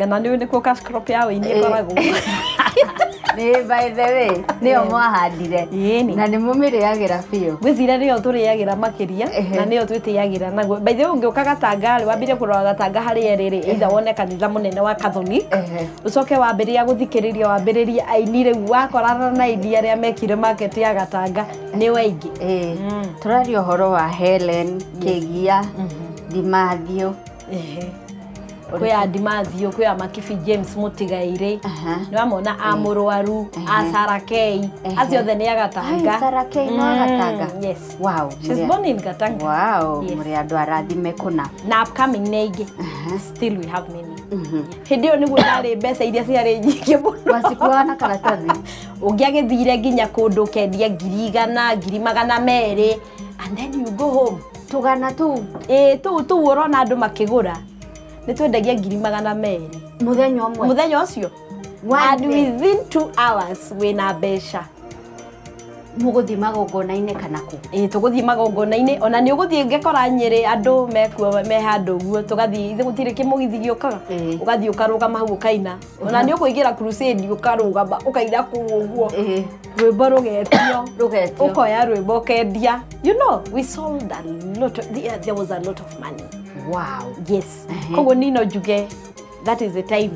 Gatanga na nĩ nĩkuo cash crop ya wĩini ĩkoragwo. Nĩ by the way nĩyo mwahandire na nĩ mũmĩrĩagĩra biũ. Ngwĩciria nĩyo tũrĩagĩra makĩria na nĩyo twĩtĩagĩra naguo. By the way ũngĩũka Gatanga rĩ, wambire kũrora Gatanga harĩa rĩrĩ, either wone kanitha mũnene wa Catholic, ũcoke wambĩrĩria gũthikĩrĩria, wambĩrĩria aini rĩu wakorana na aini arĩa mekire market ya Gatanga nĩ waingĩ. Tũraria ũhoro wa Helen Kĩgia, Dimathio. Kwĩ a Dimathio, kwĩ a Makibi James Mũtigairĩ, nĩ wamona a Mũrwaru, a Sarah K, acio othe nĩ a Gatanga. Sarah K no a Gatanga. Yes. Wow. She's born in Gatanga. Wow, mũrĩ andũ arathime kũna. Na upcoming nĩ aingĩ. Still we have many. Hĩndĩ ĩyo nĩguo ndarĩ mbeca iria ciarĩ nyingĩ mũno. Wacikuaga na karatathi. Ũngĩagĩthire nginya kũndũ ũkendia 100,000, 200,000, and then you go home. Tũgana tũu. Ĩĩ, tũu tũu ũrona andũ makĩgũra. Nĩ twendagia 200,000. Mũthenya ũmwe. Mũthenya ũcio. And within 2 hours wĩna mbeca. Mũgũthiĩ magongona-inĩ kana kũ? Ĩĩ, tũgũthiĩ magongona-inĩ, ona nĩ ũgũthiĩ ngĩkora Nyĩrĩ andũ mekuo me handũ ũguo, tũgathiĩ, ithe gũtirĩ kĩmũgithi gĩũkaga, ũgathiĩ ũkarũgama hau ũkaina. Ona nĩ ũkũingĩra crusade ũkarũgama ũkaina kũu ũguo. Rwĩmbo rũgetio. Rũgetio. Ũkoya rwĩmbo ũkendia. You know, we sold a lot of, there was a lot of money. Wow. Yes. Koguo niĩ no njuge that is the time.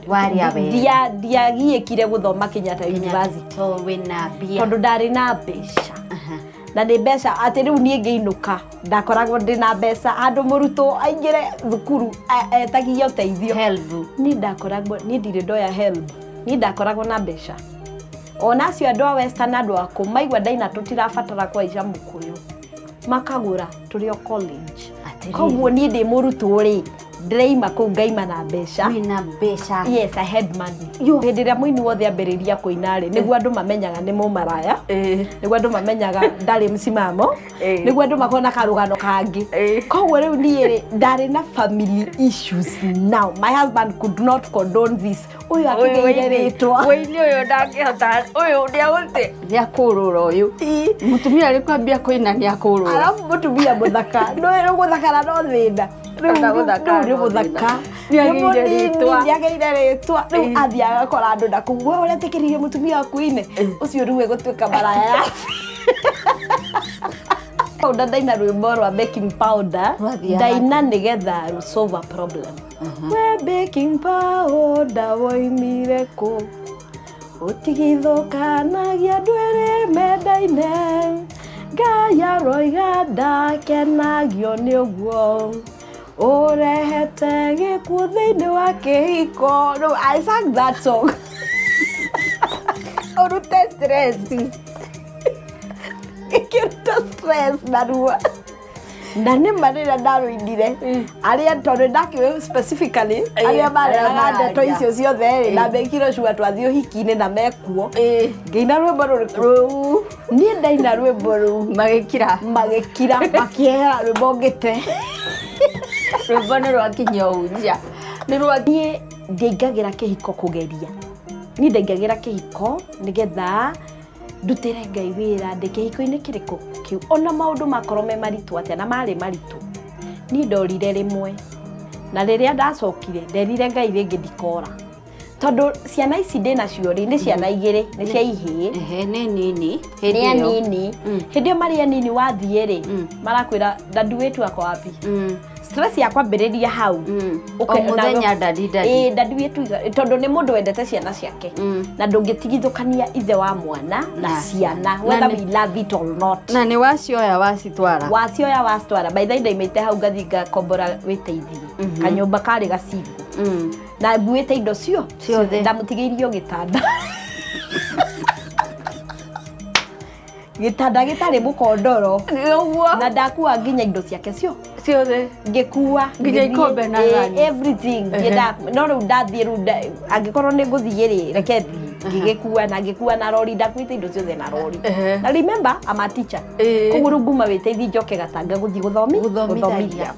Waria wega. Ndiagiĩkire gũthoma Kenyatta University. Tondũ wĩna mbia. Tondũ ndarĩ na mbeca. Na nĩ mbeca atĩ rĩu niĩ ngĩinũka ndakoragwo ndĩ na mbeca handũ mũrutwo aingĩre thukuru etagia ũteithio. Help. Niĩ ndakoragwo, niĩ ndirĩ ndoya help. Niĩ ndakoragwo na mbeca. Ona acio andũ a Western andũ akũ maigua ndaina tũtirabatara kũhaica mũkũyũ. Makagũra tũrĩ o college. Koguo niĩ ndĩ mũrutwo rĩ, ndĩraima kũu ngaima na mbeca. Wĩna mbeca. Yes, I had money. Hĩndĩ ĩrĩa mũini wothe ambĩrĩria kũina rĩ, nĩguo andũ mamenyaga nĩ mũmaraya, nĩguo andũ mamenyaga ndarĩ msimamo, nĩguo andũ makona karũgano kangĩ. Koguo rĩu niĩ rĩ, ndarĩ na family issues now. My husband could not condone this. Ũyũ akĩgĩire rĩtwa. Wĩini ũyũ ndangĩhota, ũyũ nĩagũte. Nĩakũrũra ũyũ. Mũtumia arĩ kwambia kũina nĩakũrũra. Arabu mũtumia mũthaka. Nĩũĩ rĩu gũthakara no thĩna. Rĩu nĩ mũthaka. Nĩagĩire rĩtwa. Nĩagĩire rĩtwa. Rĩu athiaga agakora andũ na kũu, we ũretĩkĩririe mũtumia waku ine. Ũcio rĩu egũtuĩka maraya. Powder ndaina rwĩmbo rwa baking powder. Ndaina nĩgetha solve a problem. We baking powder woimire kũ? Ũtigithũkanagia andũ erĩ mendaine. Ngai aroiga ndakenagio nĩ ũguo. Ũrehete gĩkuũ thĩinĩ wa kĩhiko. No, I sang that song. Ũrute stress. Ĩkĩruta stress narua. Na nĩ ma rĩrĩa ndarũinire, arĩa tondũ ndakĩũĩ specifically, arĩa marehaga ndeto icio ciothe rĩ, na mekire sure twathiĩ ũhiki-inĩ na mekuo. Ngĩina rwĩmbo rũrĩkũ? Rũu. Niĩ ndaina rwĩmbo rũu. Magĩkira. Magĩkira, makĩehera rwĩmbo ngĩte. Rwĩmbo nĩ rwakinyia ũnja. Nĩ rwa niĩ ndiaingagĩra kĩhiko kũgeria. Niĩ ndaingagĩra kĩhiko nĩgetha ndutĩre Ngai wĩra ndĩ kĩhiko-inĩ kĩrĩkũ kĩu. Ona maũndũ makorwo me maritũ atĩa na marĩ maritũ. Niĩ ndorire rĩmwe. Na rĩrĩa ndacokire nderire Ngai rĩngĩ ndikora. Tondũ ciana ici ndĩnacio rĩ, nĩ ciana igĩrĩ, nĩ cia ihĩĩ. Nĩ nini. Nĩ anini. Hĩndĩ ĩyo marĩ anini wathiĩ rĩ, marakwĩra dadu wetu ako wapi? Stress yakwa mbĩrĩria hau. O mũthenya dadi dadi. Ĩĩ, dadu wetu tondũ nĩ mũndũ wendete ciana ciake. Na ndũngĩtigithũkania ithe wa mwana na ciana, whether we love it or not. Na nĩ wacioya wacitwara. Wacioya wacitwara. By the way ndaimĩte hau ngathiĩ ngakombora wĩteithie. Kanyũmba karĩ gacingo. Na nguĩte indo ciothe. Ndamũtigĩirio gĩtanda. Gĩtanda gĩtarĩ mũkondoro. Ũguo. Na ndakua nginya indo ciake ciothe. Ngĩkua nginya ikombe na thani. Everything. No rĩu ndathiĩ rĩu angĩkorwo nĩ ngũthiĩ rĩ, reke thiĩ. Ngĩgĩkua na ngĩkua na rori, ndakuĩte indo ciothe na rori. Na remember I'm a teacher. Koguo rĩu nguma wĩteithie njoke Gatanga gũthiĩ gũthomithia.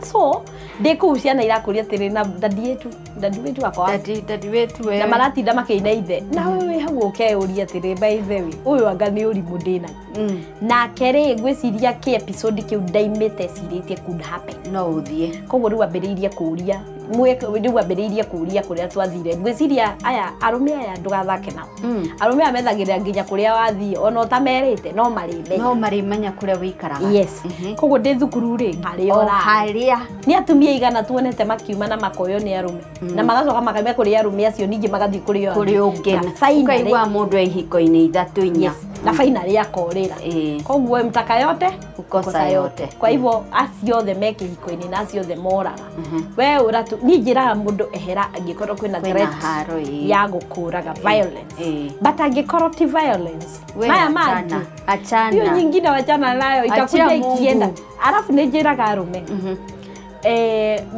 So ndĩ kũu ciana irakũria atĩrĩ na dadi yetu, dadi wetu akwa Dadi, dadi wetu na wewe. Maratinda makĩina ithe, nawe wĩ hau ũkeyũria atĩrĩ, by the way, ũyũ anga nĩ ũrimũ ndĩnaguo? Nake rĩ, ngwĩciria kĩ episode kĩu ndaimĩte cirĩtie could happen. No ũthiĩ. Koguo rĩu ambĩrĩirie kũũria rĩu ambĩrĩirie kũũria kũrĩa twathire. Ngwĩciria aya arũme aya ndũgathake nao. Arũme aya methagĩrĩra nginya kũrĩa wathiĩ, ona ũtamerĩte no marĩmenya. No marĩmenya kũrĩa wĩikaraga. Yes. Koguo ndĩ thukuru rĩ, harĩa O ũrarĩ harĩa. Nĩ atumia igana tuonete makiuma na makoywo nĩ arũme na magacoka makauma kũrĩ arũme acio, ningĩ magathiĩ kũrĩ o Kũrĩ ũngĩ. Na finally- Ũkaigua mũndũ e ihiko-inĩ ithatũ, inya. Yes, na finally akorĩra. Koguo mtaka yote Ukosa yote. Kwa hivyo acio othe me kĩhiko-inĩ na acio othe moraga we ũratu. Niĩ njĩraga mũndũ ehera angĩkorwo kwĩna Kwĩna threat haro, ĩĩ. ya gũkũraga, violence. But angĩkorwo ti violence, We maya achana, mangĩ achana. hiyo nyingine wachana nayo, itakuja Achia Mungu. ikienda. Alafu nĩ njĩraga arũme,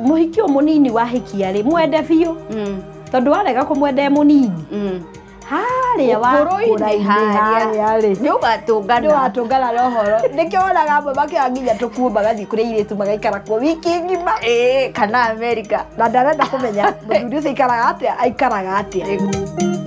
mũhiki ũyũ mũnini wahikia rĩ, mwende biũ, tondũ warega kũmwenda e mũnini, harĩa Ũkũrũ-inĩ wakũra-inĩ harĩa. harĩa rĩ, Nĩ ũgatũngana. Nĩ watũngana na ũhoro. Nĩkĩo wonaga amwe makĩoya nginya tũkuo magathiĩ kũrĩa airĩtu magaikara kuo wiki ng'ima. Ĩĩ, kana Amerika. Na ndarenda kũmenya mũthuri ũcio aikaraga atĩa, aikaraga atĩa.